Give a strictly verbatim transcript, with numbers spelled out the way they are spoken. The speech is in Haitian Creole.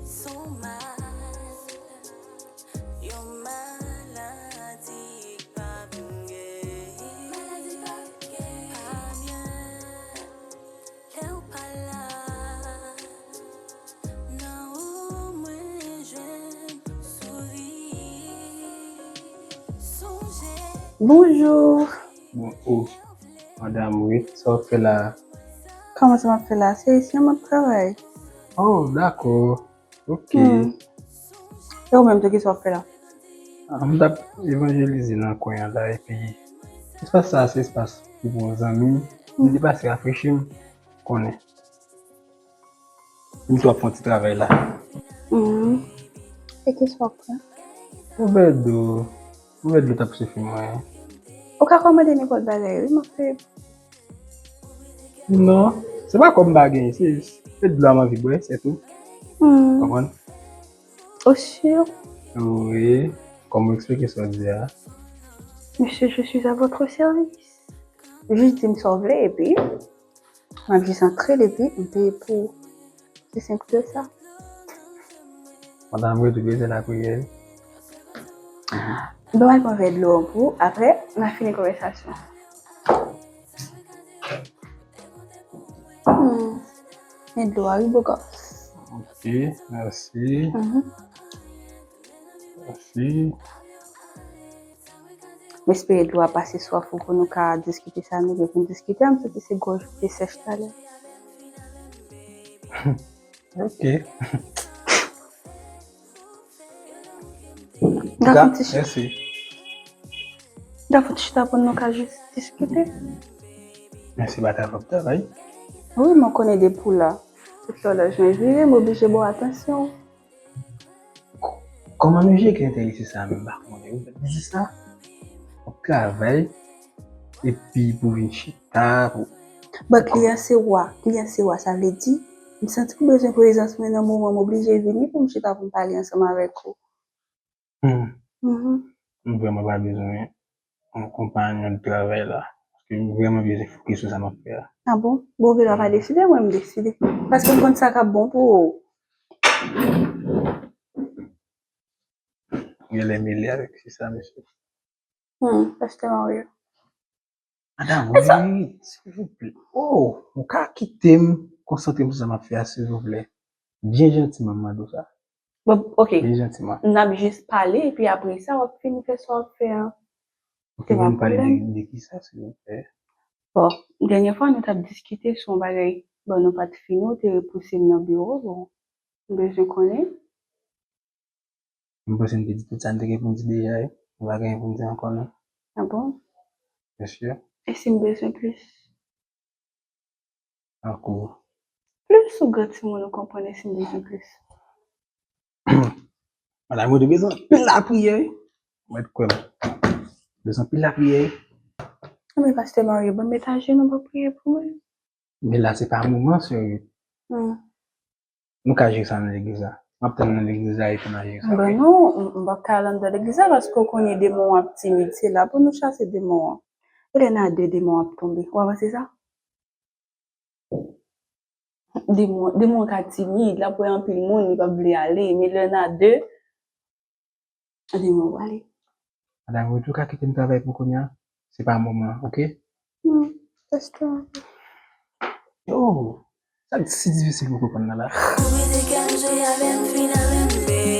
Sou mal, yon maladi k pa vin geri. Maladi pa vin geri. Pa byen, lè w pa la. Nan ou mwen jwenn souri. Sonje. Bonjou. Bon, oh, madanm, wi, sa w ap fè la a? Kòman sa m ap fè la? Se isi a m ap travay. Oh, dakò. Ok. Hmm. E ou menm tou, kisa w ap fè la? Ah, m t ap evanjelize nan kwen an la, epi espas sa a se espas ki pou zanmi m, m Hmm. depase, rafrechi m, konnen. M tou ap fè yon ti travay la. Hmm. E kisa w ap pran? Yon vè dlo. Yon vè dlo t ap sifi mwen. Ou ka kòmande nenpòt bagay, wi, m ap peye. Non, se pa kòb m pa genyen, se, se dlo a m anvi bwè, se tou. Hmm. Konprann? Ou si? Wi, kòman w eksplike sa w di a? Monsieur, je suis à votre service. Jis di m sa w vle, epi m ap jis antre l, epi m peye pou ou. Se senp ke sa. Madanm, wi, tou bezwen lapriyè. Bon, m al pran vè dlo an pou ou, apre, n a fini konvèsasyon. Hmm. Men dlo a, wi, bogòs. Ok, mèsi. Mhm. Mèsi. M espere dlo a pase swaf ou pou nou ka diskite sa nou gen pou n diskite. M santi se gòj ou te sèch talè. Ok. N ka fè yon ti chita. Mèsi. N ka fè yon ti chita pou nou ka jis diskite. Mèsi, pa travay, travay. Wi, mwen konnen depi w la. Tout lè w la jwenn vire, m oblije ba w atansyon. K-, kòman nou jere enterese sa a menm, m pa konnen. Ou di sa, w ap travay, epi pou vin chita, pou Bon, kliyan se wa, kliyan se wa, sa vle di, m santi m bezwen prezans mwen nan moman m oblije vini pou m chita pou m pale ansanm avèk ou. Hmm. Mhm. M vrèman pa bezwen yon konpanyon de travay la. Paske m vrèman bezwen fokis sou sa m ap fè a. Ah bon? Bon, ou gen dwa pa deside, mwen m deside. Paske m konn sa k ap bon pou ou. Genlè mele avèk fi sa, mesye. Hmm, pastè Mario. Madanm, wi, silvouplè. Oh, ou ka kite m konsantre m sou sa m ap fè a, silvouplè? Byen jantiman, m mande w sa. Bon, ok. Byen jantiman. N ap jis pale, epi apre sa, w ap fini fè sa w ap fè a. Ok, se pa pale de, pwoblèm. De ki sa, silvouplè? Bon, dènye fwa, nou t ap diskite sou yon bagay. Bon, nou pa t fini, ou te repouse m nan biwo, bon. M bezwen konnen. M panse m te di tout sa m te gen pou m di deja, wi. M pa gen anyen pou m di ankò, non. Ah bon? Mesye. E si m bezwen plis? Ankò. Plis ou gran timoun ou konprann, e si m bezwen plis? Madanm, ou te bezwen anpil lapriyè, wi. Ou mèt kwè m. Bezwen anpil lapriyè, wi. Anben, pastè Mario, ban m met ajenou, ban m priye pou mwen. Men la, se pa moman, seri. Hmm. Nou ka jere sa nan legliz la. M ap tann nan legliz la epi n a jere sa, ok? Ben non, m, m p ap ka al anndan legliz la paske w konnen demon an ap timid. Se la pou nou chase demon an. E lè n a de, demon an ap tonbe. Ou pa panse sa? Demon, demon an ka timid, l ap wè anpil moun, li p ap vle ale. Men lè n a de, Anben, mwen prale. Madanm, ou tou ka kite m travay pou kounye a? Se pa moman an, ok? Hmm, pastè. Yo, sa si difisil pou konprann nan la. Ou mete kè m jwe avè m, fin avè m, baby.